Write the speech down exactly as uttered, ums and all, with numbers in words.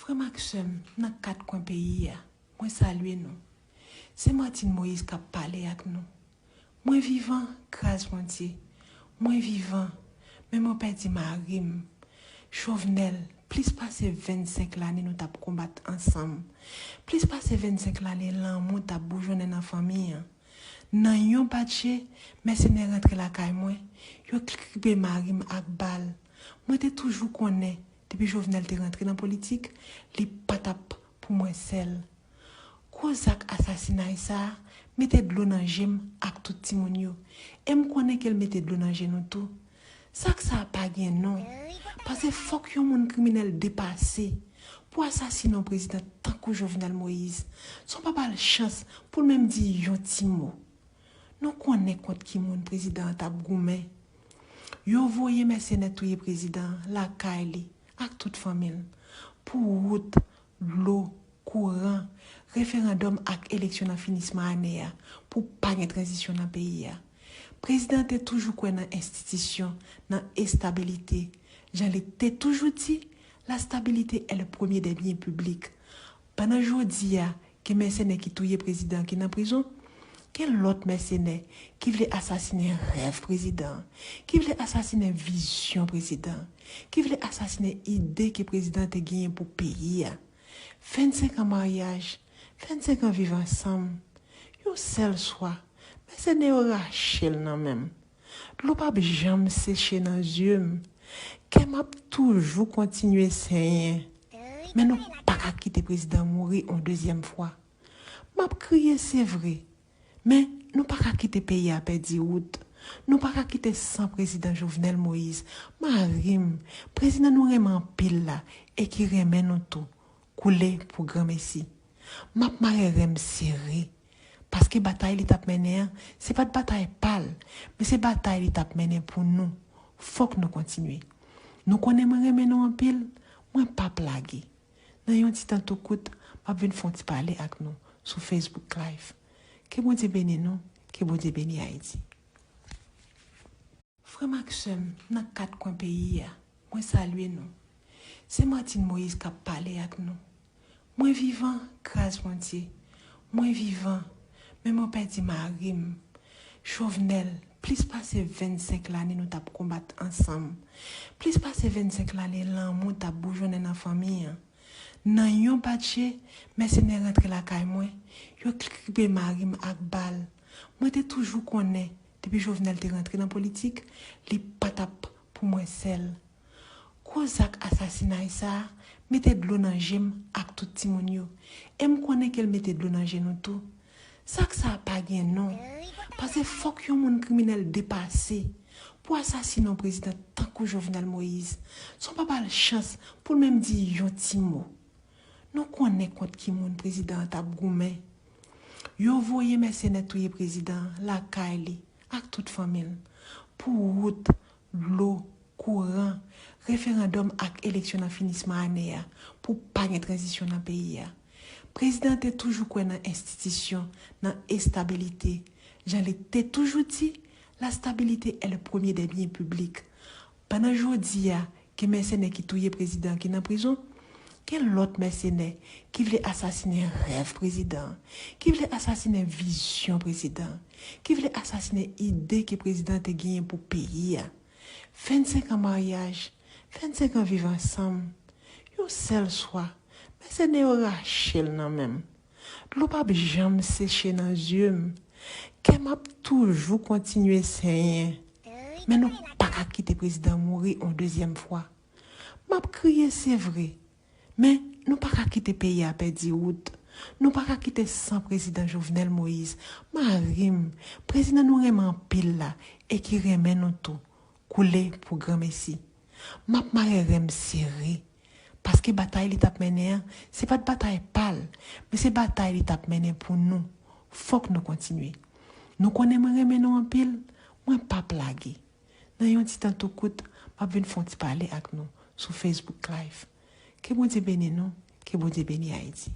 Frè m ak sè m nan kat kwen peyi a, mwen salye nou. Se Martine Moïse k ap pale ak nou. Mwen vivan, gras Bondye. Mwen vivan, men mwen pèdi mari m. Jovenel, plis pase vennsenk lane nou t ap konbat ansanm. Plis pase vennsenk lane lanmou t ap boujonnen nan fanmi an. Nan yon bat je, mèsenè rantre lakay mwen, yo kripe mari m ak bal. Mwen te toujou konnen, depi Jovenel te rantre nan politik, li pa t ap pou mwen sèl. Gwo zak asasinay sa a mete dlo nan je m ak tout timoun yo, e m konnen ke l mete dlo nan je nou tou. Zak sa a pa gen non, paske fòk yon moun kriminèl depase pou asasine yon prezidan tankou Jovenel Moïse, san w pa ba l chans pou l menm di yon ti mo. Nou konnen kont ki moun prezidan an t ap goumen. Yo voye mèsenè touye prezidan an lakay li ak tout fanmi l pou wout, dlo, kouran, referandòm ak eleksyon nan finisman ane a pou pa gen tranzisyon nan peyi a. Prezidan an te toujou kwè nan enstitisyon, nan estabilite. Jan li te toujou di, la stabilité est le premier des biens publics. Pandan jodi a, gen mèsenè ki touye prezidan ki nan prizon, gen lòt mèsenè ki vle asasinen rèv prezidan, ki vle asasinen vizyon prezidan, ki vle asasinen ide ke prezidan te genyen pou peyi a. Vennsenk an maryaj, vennsenk an viv ansanm, yon sèl swa, mèsenè yo rache l nan men m. Dlo p ap janm seche nan zye m. Kè m ap toujou kontinye senyen. Men nou pa ka kite prezidan mouri yon dezyèm fwa. M ap kriye, se vre. Men nou pa ka kite peyi a pèdi wout. Nou pa ka kite san prezidan Jovenel Moïse, mari m, prezidan nou renmen anpil la e ki renmen nou tou, koule pou granmesi. M ap mare ren m sere, paske batay li t ap mennen an, se pa t batay pa l, men se batay li t ap mennen pou nou. Fòk nou kontinye. Nou konnen mwen renmen nou anpil, mwen p ap lage. Nan yon ti tan tou kout, m ap vin fè yon ti pale ak nou sou Facebook Live. Ke Bondye beni nou, ke Bondye beni Ayiti. Frè m ak sè m nan kat kwen peyi a, mwen salye nou. Se Martine Moïse k ap pale ak nou. Mwen vivan, gras Bondye. Mwen vivan, men mwen pèdi mari m. Jovenel, plis pase vennsenk lane nou t ap konbat ansanm. Plis pase vennsenk lane lanmou t ap boujonnen nan fanmi an. Nan yon bat je, mèsenè rantre lakay mwen, yo kripe mari m ak bal. Mwen te toujou konnen, depi Jovenel te rantre nan politik, li pa t ap pou mwen sèl. Gwo zak asasinay sa a mete dlo nan je m ak tout timoun yo, e m konnen ke l mete dlo nan je nou tou. Zak sa a pa gen non, paske fòk yon moun kriminèl depase pou asasinen yon prezidan tankou Jovenel Moïse, san w pa ba l chans pou l menm di yon ti mo. Nou konnen kont ki moun prezidan an t ap goumen. Yo voye mèsenè touye prezidan an lakay li ak tout fanmi l pou wout, dlo, kouran, referandòm ak eleksyon nan finisman ane a pou pa gen tranzisyon nan peyi a. Prezidan an te toujou kwè nan enstitisyon, nan estabilite. Jan li te toujou di, la stabilité est le premier des biens publics. Pandan jodi a, gen mèsenè ki touye prezidan an ki nan prizon, gen lòt mèsenè ki vle asasinen rèv prezidan an, ki vle asasinen vizyon prezidan an, ki vle asasinen ide ke prezidan an te genyen pou peyi a. Vennsenk an maryaj, vennsenk an viv ansanm, yon sèl swa, mèsenè yo rache l nan men m. Dlo p ap janm seche nan zye m. Kè m ap toujou kontinye senyen. Men nou pa ka kite prezidan mouri yon dezyèm fwa. M ap kriye, se vre. Men nou pa ka kite peyi a pèdi wout. Nou pa ka kite san prezidan Jovenel Moïse, mari m, prezidan nou renmen anpil la e ki renmen nou tou, koule pou granmesi. M ap mare ren m sere. Paske batay li t ap mennen an, se pa t batay pa l, men se batay li t ap mennen pou nou. Fòk nou kontinye. Nou konnen mwen renmen nou anpil, mwen p ap lage. Nan yon ti tan tou kout, m ap vin fè yon ti pale ak nou sou Facebook Live. Ke Bondye beni nou, ke Bondye beni Ayiti.